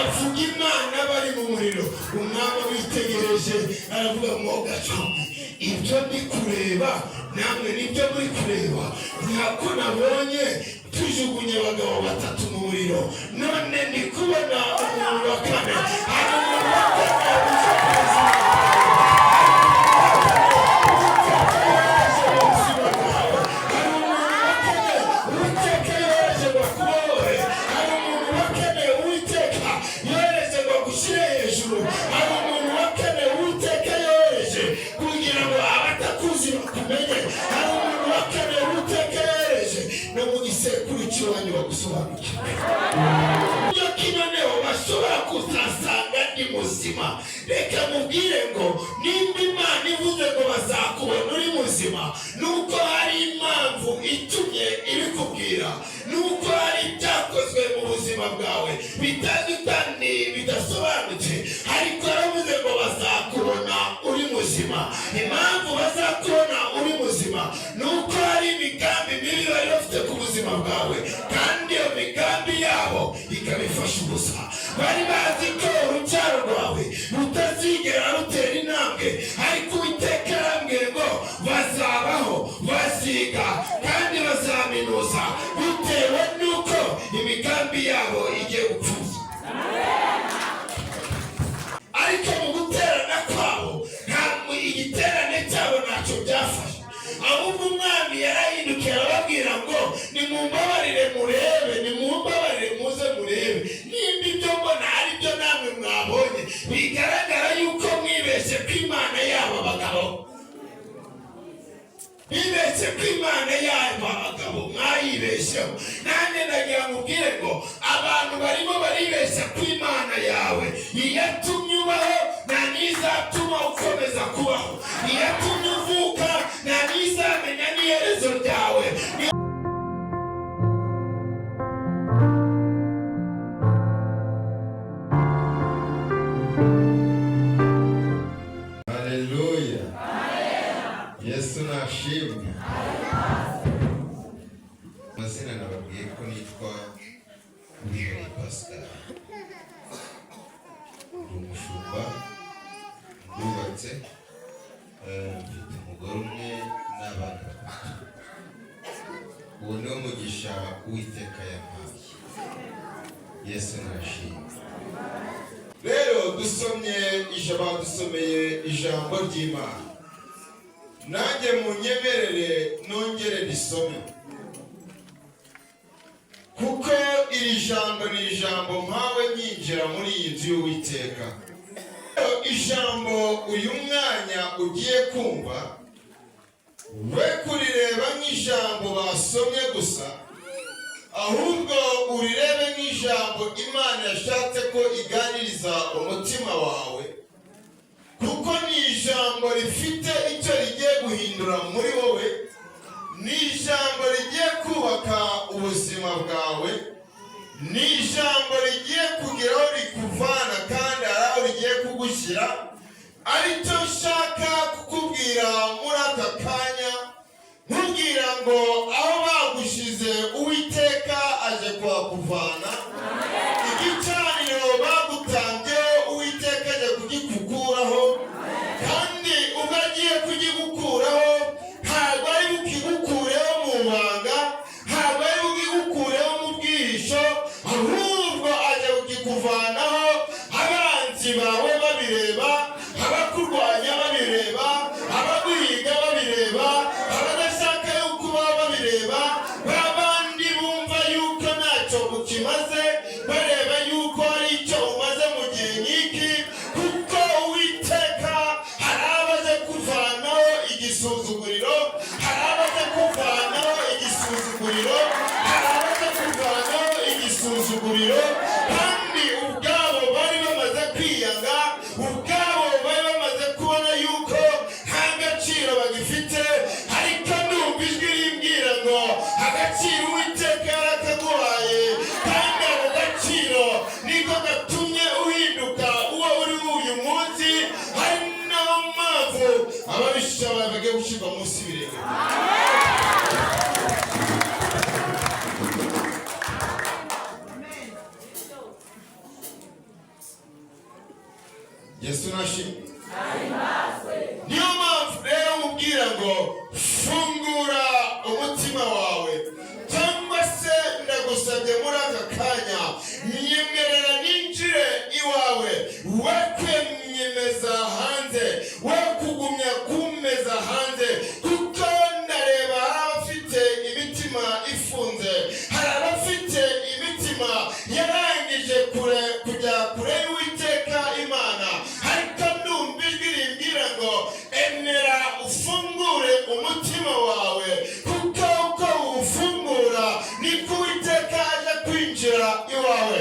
Bavuga Imana bari mu muriro. Umwami witegereje aravuga ngo: "Gacumi, ibyo ndi kureba namwe nibyo muri kureba? Ntako nabonye tujugunye abagabo batatu mu muriro, none ndi kubona umuntu wa kane." Hari umuntu wa kane uje ku buzima bwawe. Hari umuntu wa kane Uwiteka yohereje ngo akubohore. Hari umuntu wa kane Uwiteka yohereje ngo agushyire hejuru. Hari umuntu wa kane Uwiteka yohereje kugira ngo abatakuzi bakumenye. Hari umuntu wa kane Uwiteka yohereje no mu gisekuru cy'iwanyu bagusobanukirwe. Iyo kinoneho bashobora kuzasanga ndi muzima. Reka mubwire ngo nimba Imana ivuze ngo bazakubona uri muzima, nuko hari impamvu itumye ibikubwira, nuko hari ibyakozwe mu buzima bwawe bitazwi kandi bidasobanutse. Ariko yaravuze ngo bazakubona uri muzima. Impamvu bazakubona uri muzima ni uko hari imigambi mibi bari bafite ku buzima bwawe, kandi iyo migambi yabo ikaba ifashe ubusa. Bari bazi ko urubyaro rwawe rutazigera rutera intambwe, ariko Uwiteka arambwiye ngo bazabaho, baziga kandi bazaminuza, bitewe n'uko imigambi yabo igiye gupfuza. Ariko mu guterana kwabo, ntabwo igiterane cyabo ntacyo byafashe. Ahubwo umwami yarahindukiye arababwira ngo: "Nimumbabarire murebe, nimumbabarire muze murebe nimba ibyo mbona ari byo namwe mwabonye." Bigaragara yuko mwibeshye ko Imana yabo abagabo, bibeshye ko Imana yabo abagabo, mwayibeshyeho. Nanjye ndagira ngo ubwire ngo abantu barimo baribeshya ko Imana yawe iyatumye ubaho nta n'izatuma ukomeza kubaho, iyatumye uvuka nta n'izamenya n'iherezo ryawe. Haleluya! Yesu nashimwe. Amazina nababwiye ko nitwa Uwihoreye Pascal, ndi umushumba, ndubatse, mfite umugore umwe n'abana batatu. Uwo niwo mugisha Uwiteka yampaye. Yesu nashimwe. Rero dusomye ijambo, badusomeye ijambo ry'Imana, nanjye munyemerere nongere risome, kuko iri jambo ni ijambo mpawe nyinjira muri iyi nzu y'Uwiteka. Ijambo uyu mwanya ugiye kumva, we kurireba nk'ijambo basomye gusa, ahubwo urirebe nk'ijambo Imana yashatse ko iganiriza umutima wawe, kuko ni ijambo rifite icyo rigiye guhindura muri wowe, ni ijambo rigiye kubaka ubuzima bwawe, ni ijambo rigiye kugira aho rikuvana kandi hari aho rigiye kugushyira. Aricyo nshaka kukubwira muri aka kanya, nkubwira ngo aho bagushyize Uwiteka aje kuhakuvana. Igicaniro bagutambyeho Uwiteka aje kugikukuraho, kandi ubwo agiye kugikukuraho ntabwo ari bukigukureho mu banga, ntabwo ari bukigukureho mu bwihisho, ahubwo aje kukikuvanaho abanzi bawe babireba, abakurwanya babireba, abaguhiga babireba, abadashaka yuko ubaho babireba, ba bandi bumva yuko ntacyo ukimaze bareba yuko hari icyo umaze mu gihe nk'iki, kuko Uwiteka hari abaje kuvanaho igisuzuguriro, hari abaje kuvanaho igisuzuguriro, hari abaje kuvanaho igisuzuguriro, kandi ubwabo bari bamaze kwiyanga. Yesu nashimwe. Niyo mpamvu rero mubwira ngo fungura umutima wawe, cyangwa se ndagusabye muri aka kanya, nyemerera ninjire iwawe. We kwenyemeza hanze, we kugumya kumeza hanze, kuko ndareba hari abafite imitima ifunze, hari abafite imitima yarangije kure kujya kure y'Uwiteka Imana. Ariko ndumva ijwi rimbwira ngo emera ufungure umutima wawe, kuko uko uwufungura niko Uwiteka aja kwinjira iwawe.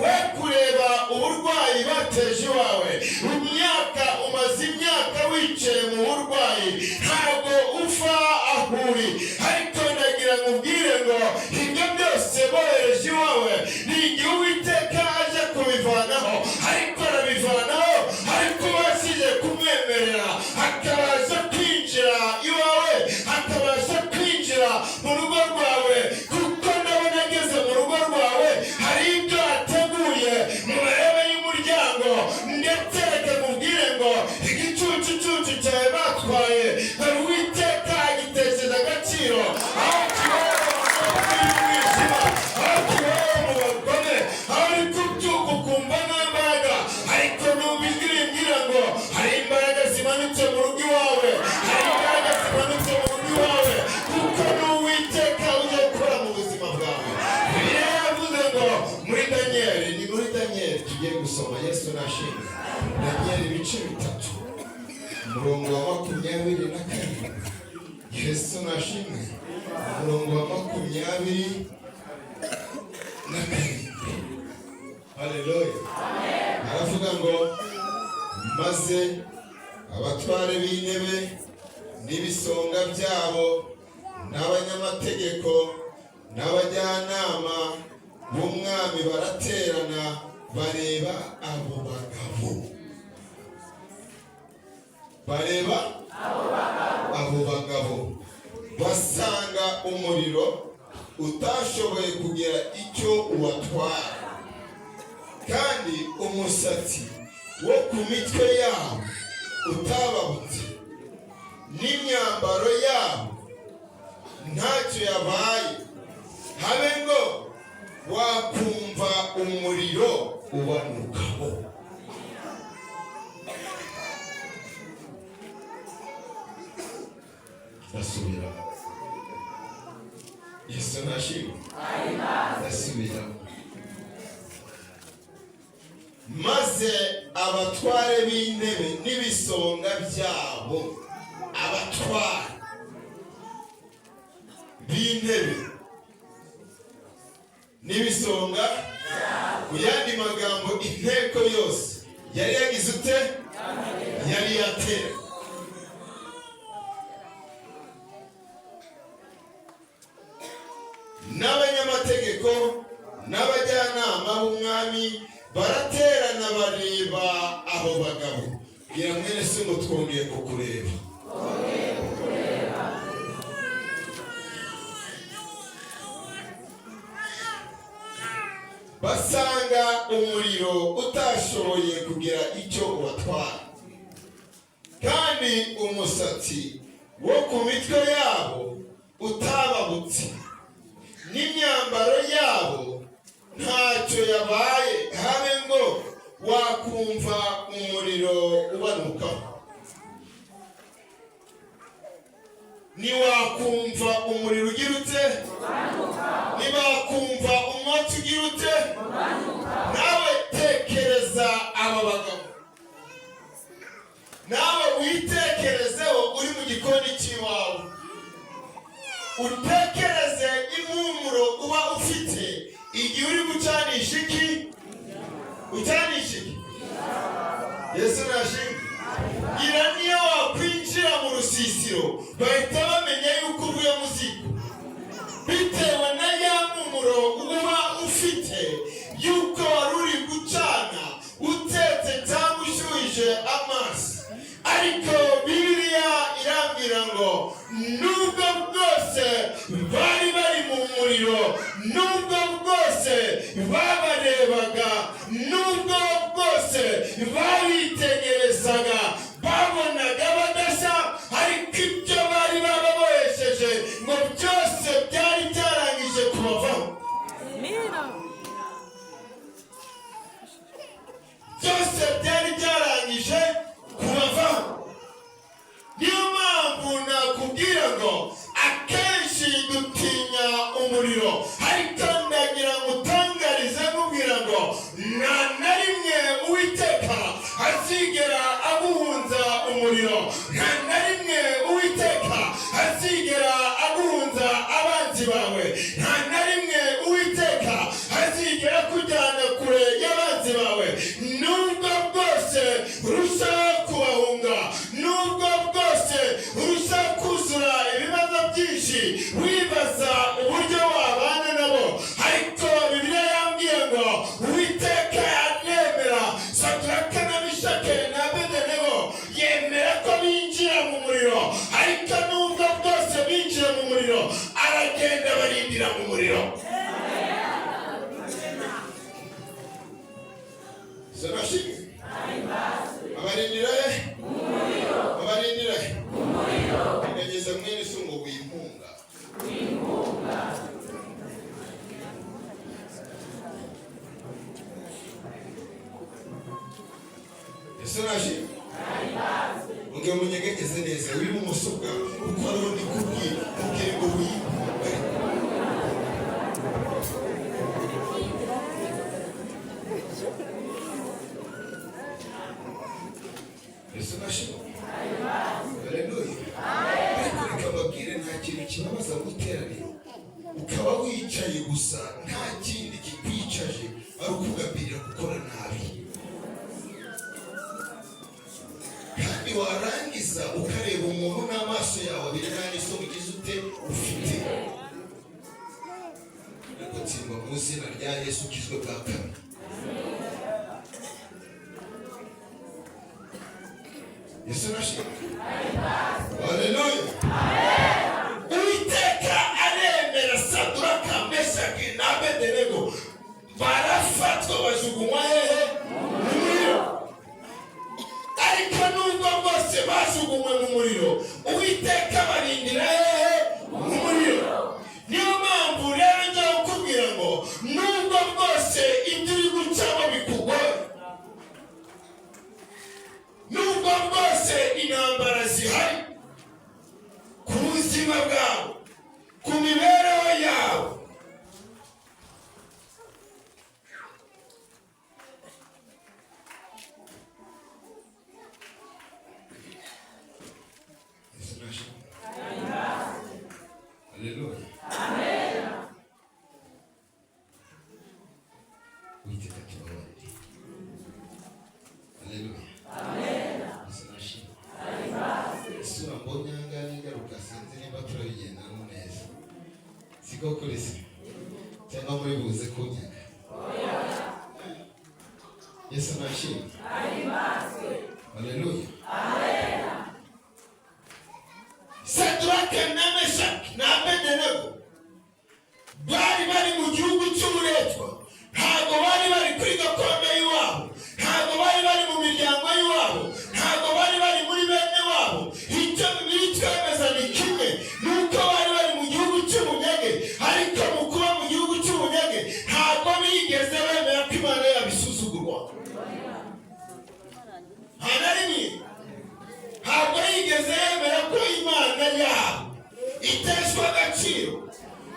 We kureba uburwayi bateje iwawe, imyaka umaze imyaka wicaye mu burwayi, ntabwo uva aho uri. Ariko ndagira ngo ubwire ngo ibyo byose bohereje iwawe ni igihe Uwiteka aje kubivanaho, ariko arabivanaho ariko ubashije kumwemerera akabasha kwinjira iwawe, akabasha kwinjira mu rugo rwawe. Kuko ndabona ageze mu rugo rwawe, hari ibyo ateguye mu marebe y'umuryango. Ndetse reka mubwire ngo igicucucucu cyawe batwaye, dore Uwiteka agitesheje agaciro. Aho kibaye mu mwijima, aho kibaye mu bagome, aho uri kubyuka ukumva nta mbaraga, ariko numva ijwi rimbwira ngo hari imbaraga zimanutse mu rugo iwawe, hari imbaraga zimanutse mu rugo iwawe, kuko n'Uwiteka ujya gukora mu buzima bwawe. Bibiliya yavuze ngo muri Daniyeli, ni muri Daniyeli tugiye gusoma. Yesu nashimwe. Daniyeli ibice 3, umurongo wa 27. Yesu nashimwe. Umurongo wa 27. Haleluya. Aravuga ngo maze abatware b'intebe n'ibisonga byabo n'abanyamategeko n'abajyanama b'umwami baraterana, bareba abo bagabo, bareba abo bagabo, basanga umuriro utashoboye kugira icyo ubatwara, kandi umusatsi wo ku mitwe yabo utababutse, n'imyambaro yabo ntacyo yabaye, habe ngo wakumva umuriro ubanukaho. Ndasubira. Yesu nashimwe. Ndasubira. Maze abatware b'intebe n'ibisonga byabo, abatware b'intebe n'ibisonga, mu yandi magambo inteko yose yari yagize ute? Yari yatera. N'abanyamategeko n'abajyanama b'umwami baraterana, bareba abo bagabo. Bwira mwene se ngo twongeye kukureba. Basanga umuriro utashoboye kugira icyo ubatwara, kandi umusatsi wo ku mitwe yabo utababutse, n'imyambaro yabo ntacyo yabaye, habe ngo wakumva umuriro ubanukaho. Ntiwakumva umuriro ugira ute? Ntibakumva umwotsi ugira ute? Nawe tekereza aba bagabo, nawe witekerezeho uri mu gikoni cy'iwawe, utekereze impumuro uba ufite igihe uri gucanisha iki, ucanisha iki. Yesu nashimwe. Gira niyo wakwinjira mu rusisiro bahita bamenya yuko uvuye mu ziko, bitewe na ya mpumuro uba ufite yuko wari uri gucana, utetse cyangwa ushyuhije amazi. Ariko Bibiliya irambwira ngo nubwo bwose bari bari mu muriro, nubwo bwose babarebaga, nubwo bwose babitegerezaga. Yesu nashimwe. Abarindira he? Abarindira he? Gerageza mwene so ngo wimpunga. Yesu nashimwe. Ongera umunyeganyeze neza uri bumoso bwawe, kuko hariho ndi kubwira, mubwire ngo wimpunga. Yesu nashimwe. Haleluya. Ariko reka mbabwire, nta kintu kibabaza mu iteraniro ukaba wicaye gusa, nta kindi kikwicaje ari ukugambirira gukora nabi, kandi warangiza ukareba umuntu n'amaso yawe abiri, nta n'isoni ugize ute ufite. Ariko tsindwa mu izina rya Yesu, ukizwe bwa kabiri. Yesu nashimwe. Haleluya. Uwiteka aremera Saduraka, Meshaki na Abedenego barafatwa, bajugunywa hehe? Mu muriro. Ariko nubwo bwose bajugunywe mu muriro, Uwiteka barindira hehe? Mu muriro. Niyo mpamvu rero njya kukubwira ngo nubwo bwose ibyo uri gucamo bikugoye, nubwo bwose intambara zihari ku buzima bwawe, ku mibereho yawe, Yesu nashimwe. Haleluya. Uwiteka tubabarire. Haleluya. Yesu nashimwe. Isura mbonye aha ngaha n'ingaruka, sinzi niba turabigendamo neza, siko kuri se cyangwa muri buze kunyaga. Yesu nashimwe. Haleluya. Saduraka na Meshaki na Abedenego bari bari mu gihugu cy'uburetwa, ntabwo bari bari kuri gakondo y'iwabo, ntabwo bari bari mu miryango y'iwabo, ntabwo bari bari muri bene wabo. Icyo Bibiliya itwemeza ni kimwe, ni uko bari bari mu gihugu cy'ubunyage. Ariko mu kuba mu gihugu cy'ubunyage, ntabwo bigeze bemera ko Imana yabo isuzugurwa. Nta na rimwe ntabwo yigeze yemera ko Imana yabo iteshwa agaciro.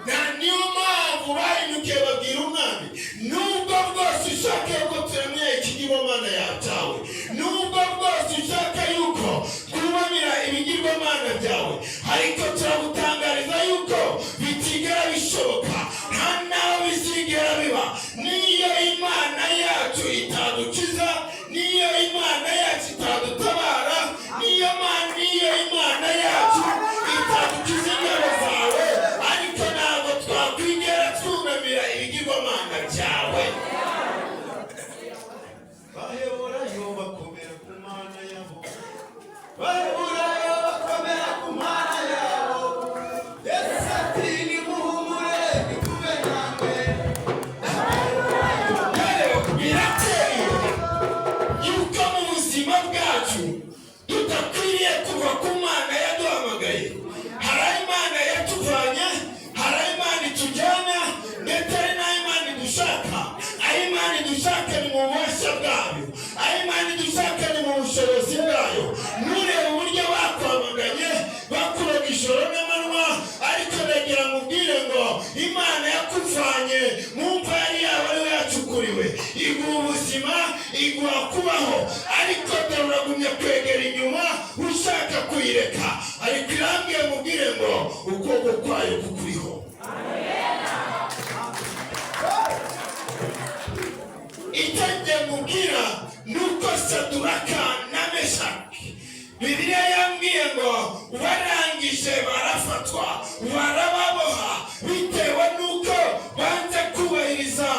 Na niyo mpamvu bahindukiye babwira umwami: "Nubwo bwose ushaka yuko turamya ikigirwamana cyawe, nubwo bwose ushaka yuko twubamira ibigirwamana byawe, ariko turagutangariza yuko bitigera bishoboka, nta naho bizigera biba. Niyo Imana yacu itadukiza, niyo Imana yacu itadutabara, niyo Imana yacu itadukiza ingabo zawe, ariko ntabwo twakwigera twunamira ibigirwamana byawe." Baheburayo bakomera ku Mana yabo, Baheburayo bakomera ku Mana yabo. Yesu ati: "Nimuhumure, nikube namwe." Rero birateye yuko mu buzima bwacu tudakwiriye kuva ku Mana yaduhamagaye. Hari aho Imana yatuvanye, hari aho Imana itujyana, ndetse hari n'aho Imana idushaka. Aho Imana idushaka ni mu bubasha bwayo, aho Imana idushaka ni mu bushobozi bwayo. Nturebe uburyo bakwamaganye, bakuroga ijoro n'amanywa, ariko ndagira ngo ubwire ngo Imana yakuvanye mu mva yari yaba ariwe yacukuriwe, iguha ubuzima, iguha kubaho, ariko dore uragumya kwegera inyuma ushaka kuyireka. Ariko irambwiye mubwire ngo ukuboko kwayo kukuriho. Icyo njye mubwira ni uko Saduraka na Meshaki, Bibiliya yambwiye ngo barangije barafatwa, barababoha, bitewe n'uko banze kubahiriza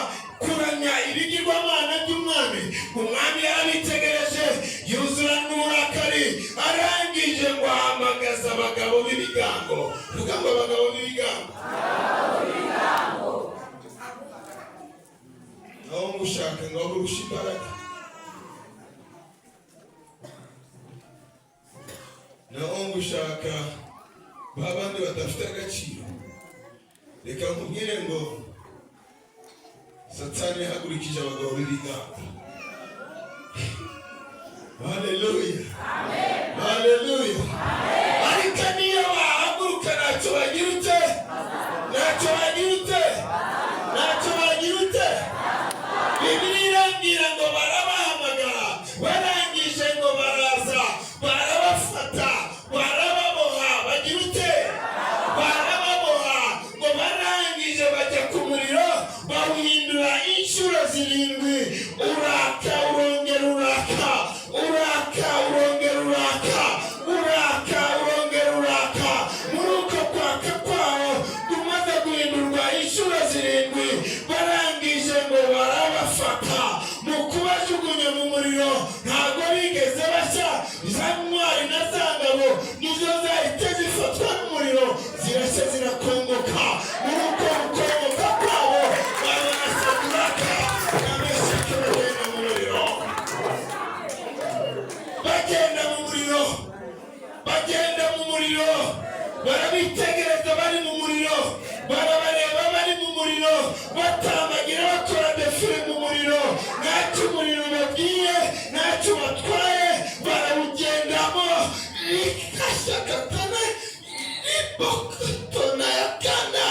kuramya ibigirwamana by'umwami. Umwami yarabitegereje, yuzurana uburakari, arangije ngo ahamagaza abagabo b'ibigango. Vuga ngo abagabo b'ibigango. Aho ngushaka ngo abe urusha imbaraga. Gushaka ba bandi badafite agaciro. Reka nkubwire ngo Satani yahagurukije abagabo b'ibigango. Haleluya, haleluya! Ariko niyo bahaguruka, ntacyo bagira ute? Ntacyo bagira ute? Ntacyo bagira ute? Bibiliya irambwira ngo barabahamagara, barangije ngo baraza, barabafata, barababoha. Bagira ute? Barababoha. Ngo barangije bajya ku muriro, bawuhindura inshuro zirindwi, uraka, urongera uraka, uraka, urongera uraka, uraka, urongera uraka. Muri uko kwaka kwawo umaze guhindurwa inshuro zirindwi, barangije ngo barabafata. Mu kubajugunya mu muriro ntabwo bigeze bashya. Za ntwari na za ngabo nizo zahita zifatwa n'umuriro, zirashya, zirakongoka. Muri uko gukongoka kwabo, babona Saduraka na Meshaki bagenda mu muriro, bagenda mu muriro, bagenda mu muriro. Barabitegereza bari mu muriro, barabareba bari mu muriro, batambagira, bakora défilé mu muriro. Ntacyo umuriro babwiye, ntacyo batwaye, barawugendamo. Rikashakatana ribokotona ya kana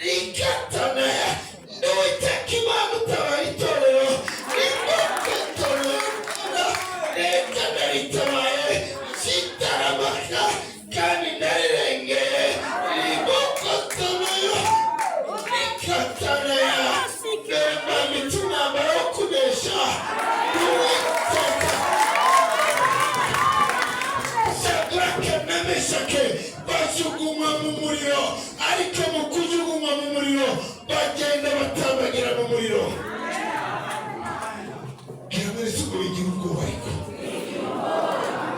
rikatana ya n'Uwiteka Imana utabaye itorero. Ribokotona ya kana, reka naritabaye kitaramaka kandi ndarirengeye. Ribokotona rikatana ya dore mbambitse umwambaro wo kunesha n'Uwiteka. Shadraka na Meshake bajugunywa mu muriro, ariko mu kujugunywa mu muriro bagenda batambagira mu muriro. Bwira mwese ngo bigira ubwoba, ariko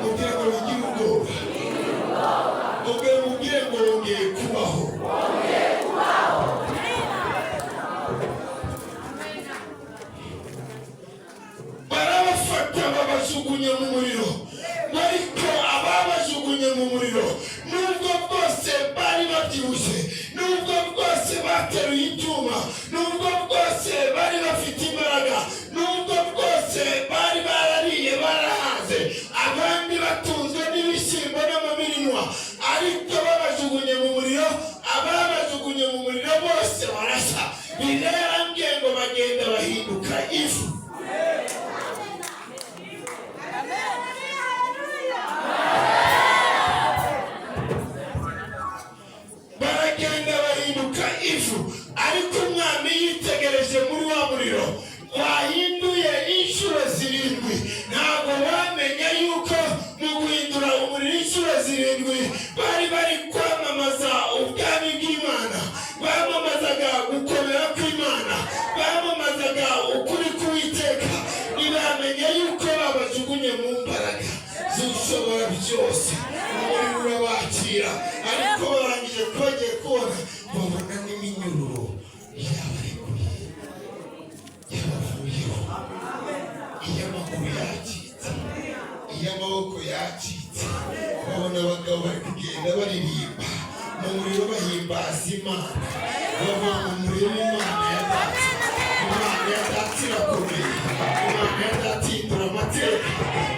mubwire ngo bigira ubwoba. Mubwire, mubwire ngo wongeye kubaho. Barabafata, babajugunya mu muriro. Ariko ababajugunye mu muriro, nubwo bwose bari babyibushye, nubwo bwose bateruye ibyuma, nubwo bwose bari bafite imbaraga, nubwo bwose bari barariye barahaze, abandi batunzwe n'ibishyimbo n'amabirinwa, ariko babajugunye mu muriro, ababajugunye mu muriro bose barashya. Birarambwiye ngo bagenda bahinduka ivu. Baragenda bahinduka ivu. Ariko umwami yitegereje muri wa muriro wahinduye inshuro zirindwi, ntabwo bamenya yuko mu guhindura umuriro inshuro zirindwi bari bari kwamamaza ubwami bw'Imana, bamamazaga gukomera kw'Imana, bamamazaga ukuri k'Uwiteka. Ntibamenya yuko babajugunye mu mbaraga z'Ushobora byose. Umuriro urabakira, ariko barangije bagiye kubona, babona n'iminyururu yabarekuye, yabavuyeho. Iyo amaguru yacitse, iyo amaboko yacitse, babona abagabo bari kugenda baririmba mu muriro, bahimbaza Imana, bava mu muriro. Imana ya data, Imana ya data irakomeye, Imana ya data ihindura amateka.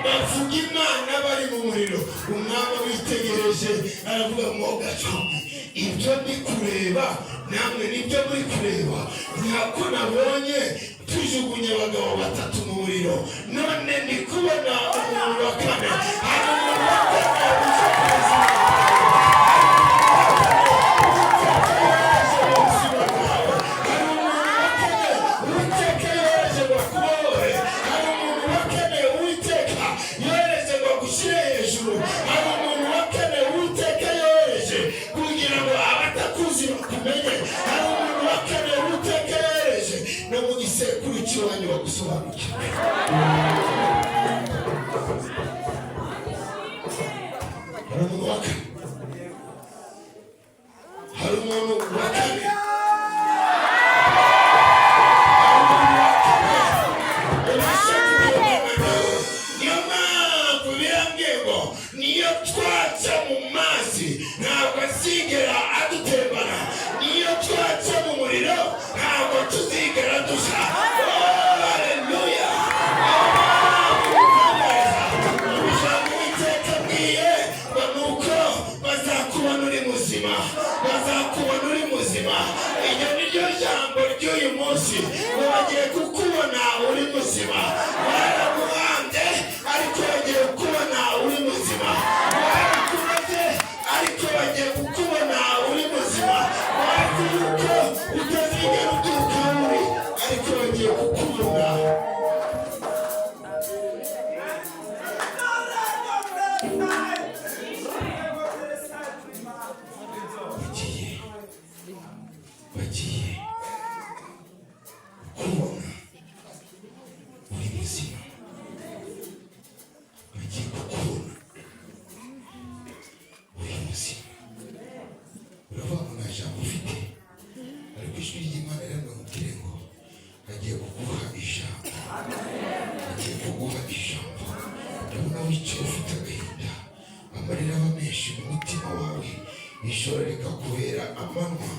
Bavuga Imana bari mu muriro. Umwami witegereje aravuga ngo gacumi, ibyo ndi kureba namwe nibyo muri kureba? Ntako nabonye tujugunye abagabo batatu mu muriro, none ndi kubona umuntu wa kane. Hari umuntu wa kane uje mu buzima bwawe. Hari umuntu wa kane Uwiteka yohereje ngo akubohore. Hari umuntu wa kane Uwiteka yohereje ngo agushyire hejuru. Hari umuntu wa kane Uwiteka yohereje kugira ngo abatakuzi bakumenye. Hari umuntu wa kane Uwiteka yohereje no mu gisekuru cy'iwanyu bagusobanukirwe. Hari umuntu wa kane, hari umuntu wa kane, hari umuntu wa kane ubasha kugendana nawe. Niyo mpamvu birambwiye ngo niyo twaca mu uyu munsi ngo bagiye kukubona uri muzima. Baraguhambye, ariko bagiye kukubona uri muzima. Barakuroze, ariko bagiye kukubona uri muzima. Bazi yuko utazigera ubyuka uri, ariko bagiye kukubona. Bagiye kukubona uri muzima, bagiye kukubona uri muzima. Uravuga ngo nta jambo ufite, ariko ijwi ry'Imana riramubwire ngo agiye kuguha ijambo, agiye kuguha ijambo. Ndabona wicaye ufite agahinda, amarira aba menshi mu mutima wawe, ijoro rikakubera amanywa,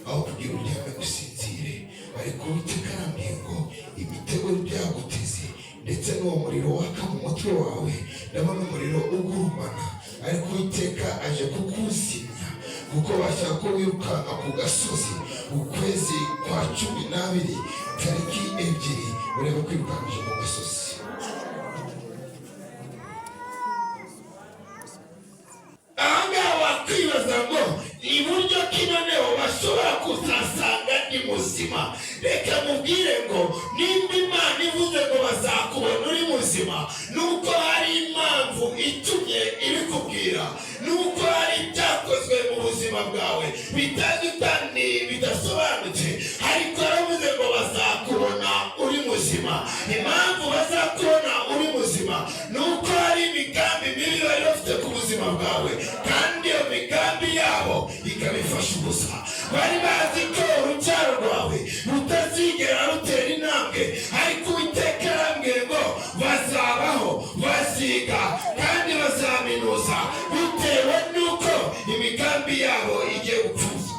aho kugira uryame gusinzire. Ariko Uwiteka arambwiye ngo imitego byaguteze, ndetse n'uwo muriro waka mu mutwe wawe, ndabona umuriro ugurumana, ariko Uwiteka aje kukuzimya, kuko bashaka ko wirukanka ku gasozi. Ukwezi kwa 12, tariki 2, urebe kwirukankije mu gasozi. Ahangaha wakwibaza ngo ni buryo ki noneho bashobora kuzasanga ndi muzima? Reka mubwire ngo nimba Imana ivuze ngo bazakubona uri muzima, nuko hari impamvu itumye ibikubwira, nuko hari ibyakozwe mu buzima bwawe bitazwi kandi bidasobanutse. Ariko yaravuze ngo bazakubona uri muzima. Impamvu bazakubona uri muzima ni uko hari imigambi mibi bari bafite ku buzima bwawe, kandi iyo migambi yabo ikaba ifashe ubusa. Bari bazi ko urubyaro rwawe rutazigera rutera intambwe, ariko Uwiteka arambwiye ngo bazabaho, baziga kandi bazaminuza, bitewe n'uko imigambi yabo igiye gupfuza.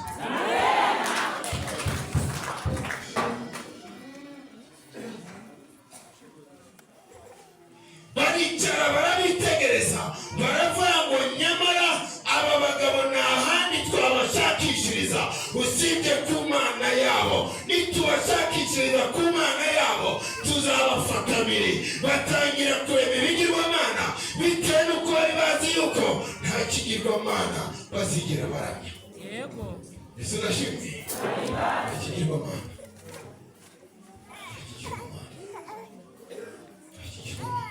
Baricara barabitegereza, baravuga ngo nyamara aba bagabo nta handi twabashakishiriza usibye ku Mana yabo. Nitubashakishiriza ku Mana yabo, tuzabafata mbere. Batangira kurema ibigirwamana, bitewe n'uko bari bazi yuko nta kigirwamana bazigera baramya. Ese nashimwe? Nta kigirwamana, nta kigirwamana, nta kigirwamana.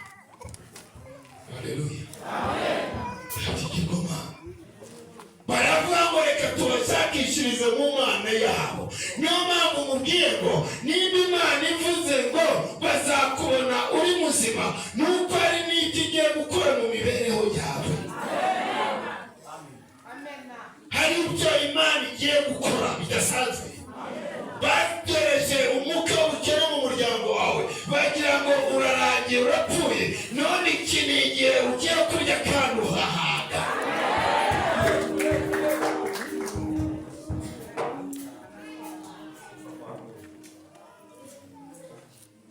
Haleluya! Nta kigirwamana. Baravuga ngo reka tubashakishirize mu Mana yabo. Niyo mpamvu mubwiye ngo nimba Imana ivuze ngo bazakubona uri muzima, nuko hari n'ibyo igiye gukora mu mibereho yawe. Hari ibyo Imana igiye gukora bidasanzwe. Batereje umwuka w'ubukene mu muryango wawe, bagira ngo urarangiye, urapfuye. None iki ni igihe ugiye kurya kandi uhahaga.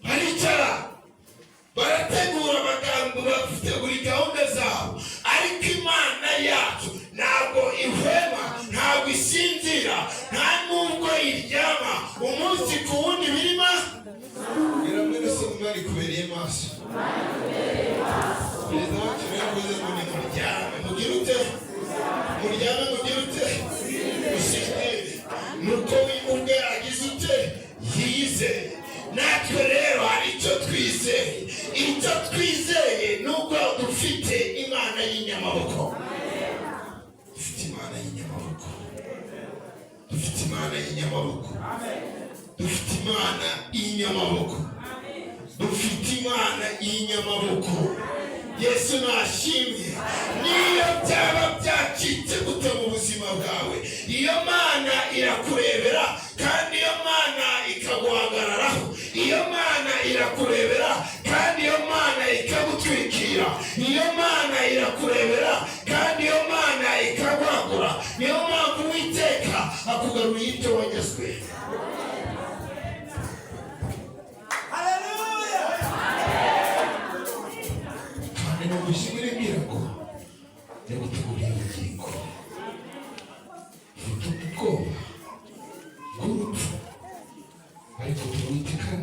Baricara barategura amagambo, bafite buri gahunda zabo, ariko Imana yacu ntabwo ihwema, ntabwo isinzira, nta nubwo iryama. Umunsi ku wundi birima. Mwene se, Imana ikubereye maso. Perezida wacu yaravuze ngo ni muryame mugire ute, muryame mugire ute, musinzire. Nuko we ubwe agize ute? Yiyizeye. Natwe rero hari icyo twizeye. Icyo twizeye ni uko dufite Imana y'inyamaboko, dufite Imana y'inyamaboko, dufite Imana y'inyamaboko, dufite Imana y'inyamaboko, dufite Imana y'inyamaboko. Yesu nashimye. Niyo byaba byacitse gute mu buzima bwawe, iyo Mana irakurebera, kandi iyo Mana ikaguhagararaho. Iyo Mana irakurebera, kandi iyo Mana ikagutwikira. Iyo Mana irakurebera, kandi iyo Mana ikakwagura. Niyo mpamvu Uwiteka akugaruriye ibyo wagezwe. Kandi numvise ijwi rimbwira ngo yaguteguriye ubugingo. Ufite ubwoba bw'urupfu.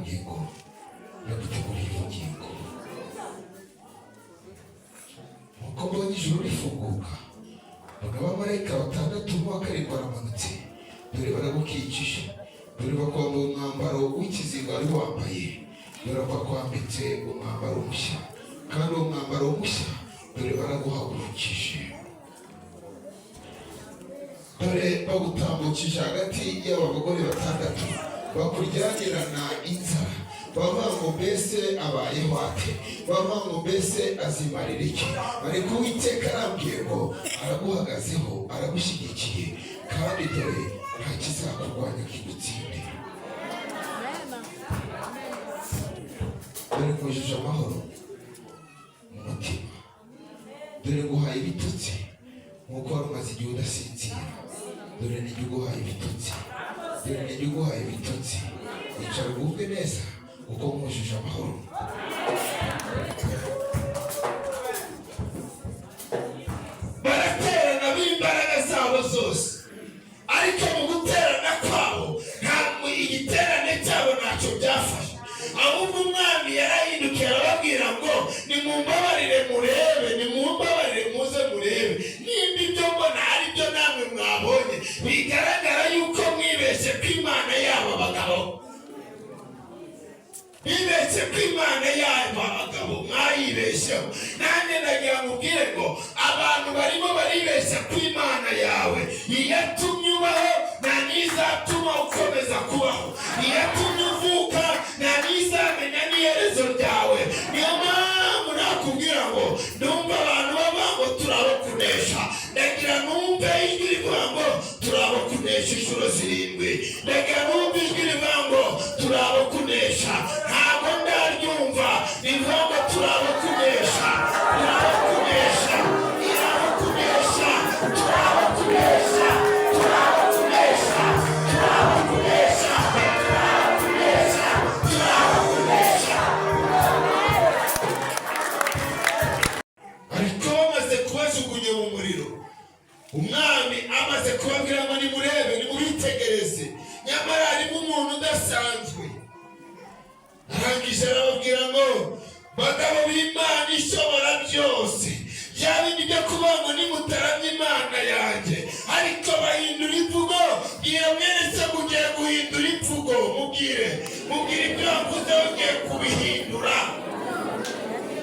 Arambwiye ngo yaguteguriye ubugingo. Nuko mbonye ijuru rifunguka, mbona abamarayika batandatu, n'uwa karindwi baramanutse. Dore baragukikije, dore bakwambaye umwambaro w'ikizinga wari wambaye, dore bakwambitse umwambaro mushya, kandi uwo mwambaro mushya dore baraguhagurukije, dore bagutambukije hagati y'aba bagore batandatu bakuryagirana inzara. Bavuga ngo: "Mbese abayeho ate?" Bavuga ngo: "Mbese azimarira iki?" Ariko Uwiteka arambwiye ngo araguhagazeho, aragushyigikiye, kandi dore nta kizakurwanya kigutsinde. Dore nkujuje amahoro mu mutima, dore nguhaye ibitotsi nk'uko wari umaze igihe udasinzira. Dore nijye uguhaye ibitotsi, dore nijye uguhaye ibitotsi. Icara ugubwe neza kuko nkujuje amahoro. Baraterana b'imbaraga zabo zose, ariko mu guterana kwabo ntabwo igiterane cyabo ntacyo byafashe. Ahubwo umwami yarahindukiye arababwira ngo: "Nimumbabarire murebe, nimumbabarire muze murebe nimba ibyo mbona ari byo namwe mwabonye. Bigaragara yuko mwibeshye ko Imana yabo abagabo, bibeshye ko Imana yabo abagabo mwayibeshyeho." Nanjye ndagira ngo ubwire ngo abantu barimo baribeshya ko Imana yawe iyatumye ubaho nta n'izatuma ukomeza kubaho, iyatumye uvuka nta n'izamenya n'iherezo ryawe. Niyo mpamvu nakubwira ngo ndumva abantu bavuga ngo turabo kunesha. Ndagira numve ijwi rivuga ngo turabo kunesha inshuro zirindwi. Ndagira numve ijwi rivuga ngo turabo kunesha. Ntabwo ndaryumva rivuga ngo turabo kunesha, turabo kunesha, turabo kunesha, turabo kunesha, turabo kunesha, turabo kunesha, turabo kunesha, turabo kunesha. Ariko bamaze kubajugunya mu muriro, umwami amaze kubabwira ngo nimurebe, nimubitegereze, nyamara harimo umuntu udasanzwe. Arangije arababwira ngo: "Bagabo b'Imana ishobora byose, bya bindi byo kuvuga ngo nimutaramye Imana yanjye, ariko bahindura imvugo." Bwira mwene se ngo ugiye guhindura imvugo. Mubwire, mubwire ibyo wavuze ugiye kubihindura.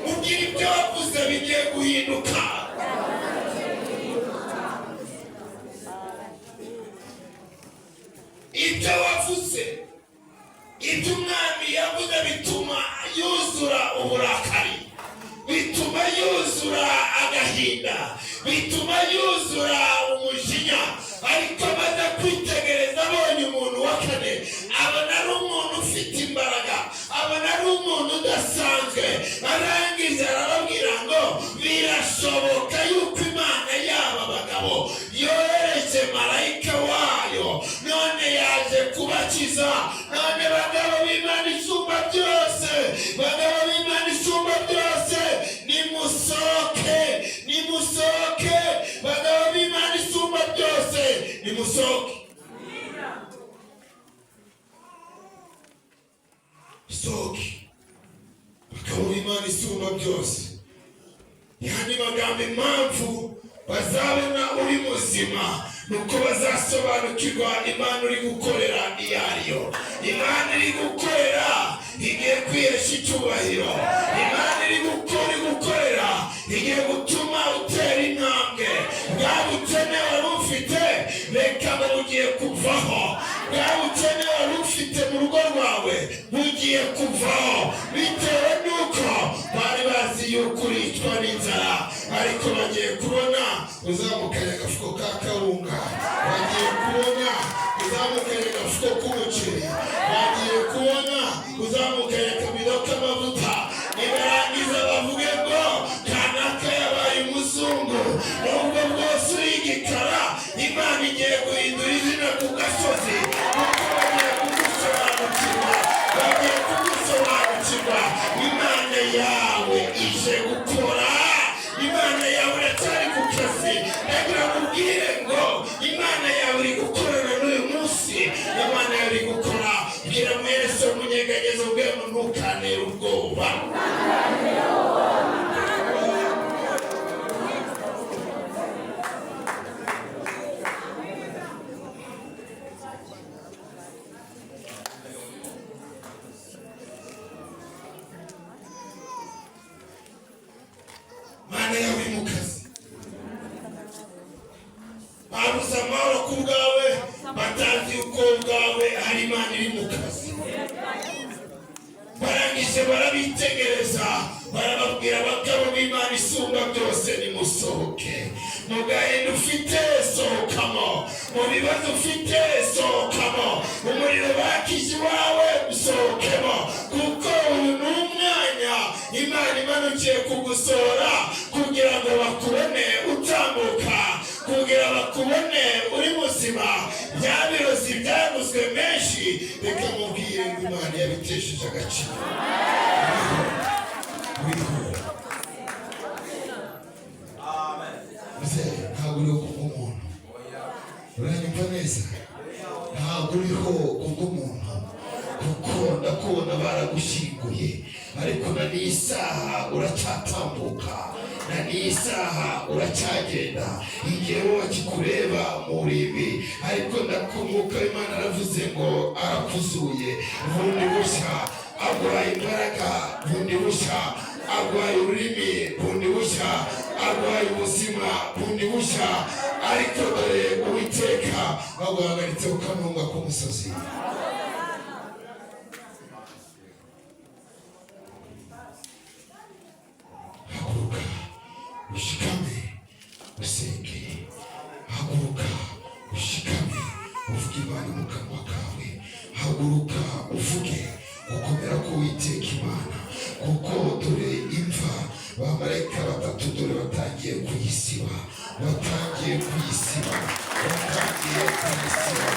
Mubwire ibyo wavuze bigiye guhinduka. Ibyo wavuze, ibyo umwami yavuze bituma yuzura uburakari, bituma yuzura agahinda, bituma yuzura umujinya. Ariko amaze kwitegereza abonye umuntu wa kane, abona ari umuntu ufite imbaraga, abona ari umuntu udasanzwe. Arangije arababwira ngo birashoboka yuko Imana yaba bagabo yohereje marayika wayo, none yaje kubakiza. None bagabo b'Imana isumba byose, bagabo b'Imana isumba byose, nimusohoke, nimusohoke! Bagabo b'Imana isumba byose, nimusohoke! Sohoke, bagabo b'Imana isumba byose! Yandi magambo, impamvu bazabona uri muzima nuko bazasobanukirwa Imana uri gukorera iyo ariyo. Imana iri gukorera igiye kwihesha icyubahiro. Imana iri gukora gukorera igiye gutuma utera intambwe. Bwa bukene wari ufite, reka ngo bugiye kuvaho. Bwa bukene wari ufite mu rugo rwawe bugiye kuvaho, bitewe n'uko bari bazi yuko uricwa n'inzara, ariko bagiye kubona uzamukanye agafuko ka kawunga, bagiye kubona uzamukanye agafuko k'umuceri, bagiye kubona uzamukanye akabido k'amavuta. Nibarangiza bavuge ngo kanaka yabaye umuzungu. Nubwo bwose uri igikara, Imana igiye guhindura izina ku gasozi, kuko bagiye kugusobanukirwa, bagiye kugusobanukirwa. Imana yawe ije gukora, Imana yawe iracyari ku kazi. Ndagira ngo ubwire ngo Imana yawe iri gukorana n'uyu munsi, Imana yawe iri gukora. Bwira mwene so munyeganyezo. Babuze amahoro ku bwawe, batazi uko ubwawe hari Imana iri mu kazi. Barangije barabitegereza, barababwira: "Abagabo b'Imana Isumba Byose, nimusohoke mu gahinda ufite, sohokamo mu bibazo ufite, sohokamo umuriro bakije iwawe, usohokemo, kuko uyu ni umwanya Imana imanukiye kugusohora kugira ngo bakubone utambuka, kugira bakubone uri muzima." Bya birozi byaguzwe menshi, reka mubwire ngo Imana yabitesheje agaciro. Uriho, uriho. Ntabwo uriho kubw'umuntu. Uranyumva neza? Ntabwo uriho kubw'umuntu, kuko ndakubona baragushyinguye, ariko na n'iyi saha uracyatambuka, na n'iyi saha uracyagenda. Igihe wowe bakikureba mu irimbi, ariko ndakumbuka Imana aravuze ngo arakuzuye bundi bushya, aguhaye imbaraga bundi bushya, aguhaye ururimi bundi bushya, aguhaye ubuzima bundi bushya. Ariko dore Uwiteka aguhagaritse ku kanunga k'umusozi. Haguruka ushikame usenge, haguruka ushikame uvuge Imana mu kanwa kawe, haguruka uvuge gukomera k'Uwiteka Imana, kuko dore imva bamarayika batatu dore batangiye kuyisiba, batangiye kuyisiba, batangiye kuyisiba,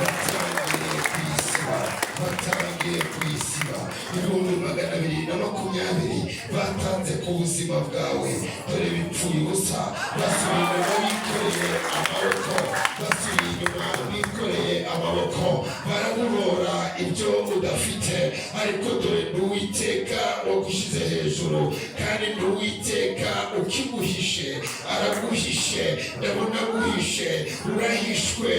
batangiye kuyisiba, batangiye kuyisiba. 220,000 batanze ku buzima bwawe, dore bipfuye ubusa. Basubiye inyuma bikoreye amaboko, basubiye inyuma bikoreye amaboko, baraguhora ibyo udafite. Ariko dore ndi Uwiteka wagushyize hejuru, kandi ndi Uwiteka ukiguhishe, araguhishe. Ndabona aguhishe, urahishwe.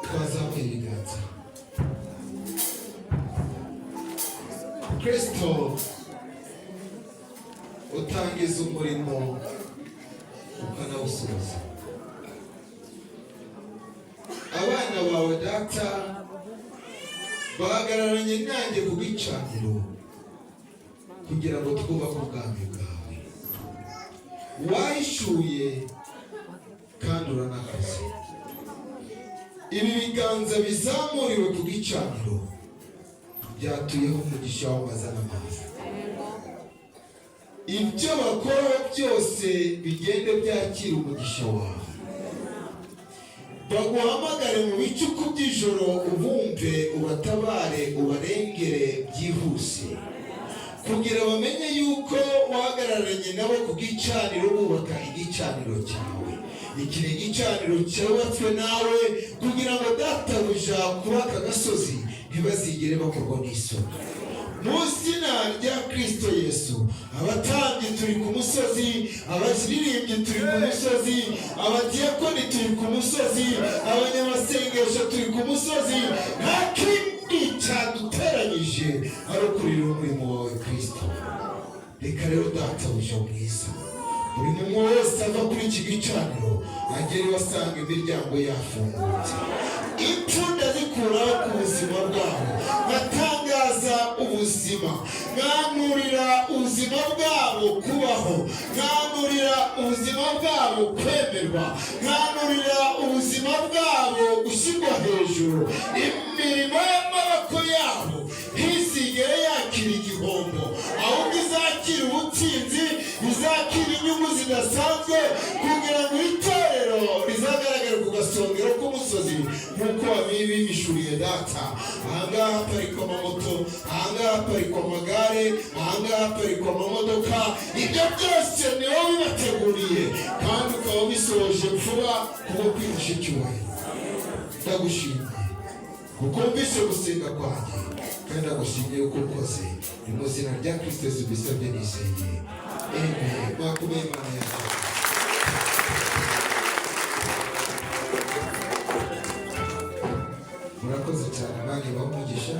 Twazamuye ibiganza. Kristo, utangiza umurimo ukanawusoza, abana bawe Data bahagararanye nanjye ku gicaniro kugira ngo twubake ubwami bwawe. Wahishuye kandi uranakoze. Ibi biganza bizamuriwe ku gicaniro byatuyeho umugisha w'amazana amazi. Ibyo bakora byose bigende byakira umugisha wawe. Baguhamagare mu bicuku by'ijoro, ubumve, ubatabare, ubarengere byihuse, kugira bamenye yuko wahagararanye nabo ku gicaniro bubaka igicaniro cyawe. Iki ni igicaniro cyubatswe nawe, kugira ngo Databuja kuri aka gasozi ntibazigere bakorwa n'isoni. Mu izina rya Kristo Yesu, abatambyi turi ku musozi, abaririmbyi turi ku musozi, abadiyakoni turi ku musozi, abanyamasengesho turi ku musozi. Nta kindi cyaduteranyije ari ukurira umurimo wawe, Kristo. Reka rero, Databuja mwiza, buri muntu wese ava kuri iki gicaniro agere iwe asanga imiryango yafungutse, impfu ndazikuraho ku buzima bwabo, nkatangaza ubuzima, nkanurira ubuzima bwabo kubaho, nkanurira ubuzima bwabo kwemerwa, nkanurira ubuzima bwabo gushyirwa hejuru. Imirimo y'amaboko yabo ntizigere yakira igihombo, ahubwo izakira ubutsinzi, izakira inyungu zidasanzwe, kugira ngo itorero rizagaragare ku gasongero k'umusozi nk'uko wabibimishuriye, Data. Ahangaha haparikwa amamoto, ahangaha haparikwa amagare, ahangaha haparikwa amamodoka. Ibyo byose ni wowe bibateguriye, kandi ukaba ubisohoje vuba kubwo kwihesha icyubahiro. Ndagushimiye kuko wumvise gusenga kwanjye, kandi ndagushimiye uko ukoze. Ni mu izina rya Kristo Yesu mbisabye nizeye, amen. Mwakomeye Imana yawe. Murakoze cyane, nanjye bamugisha.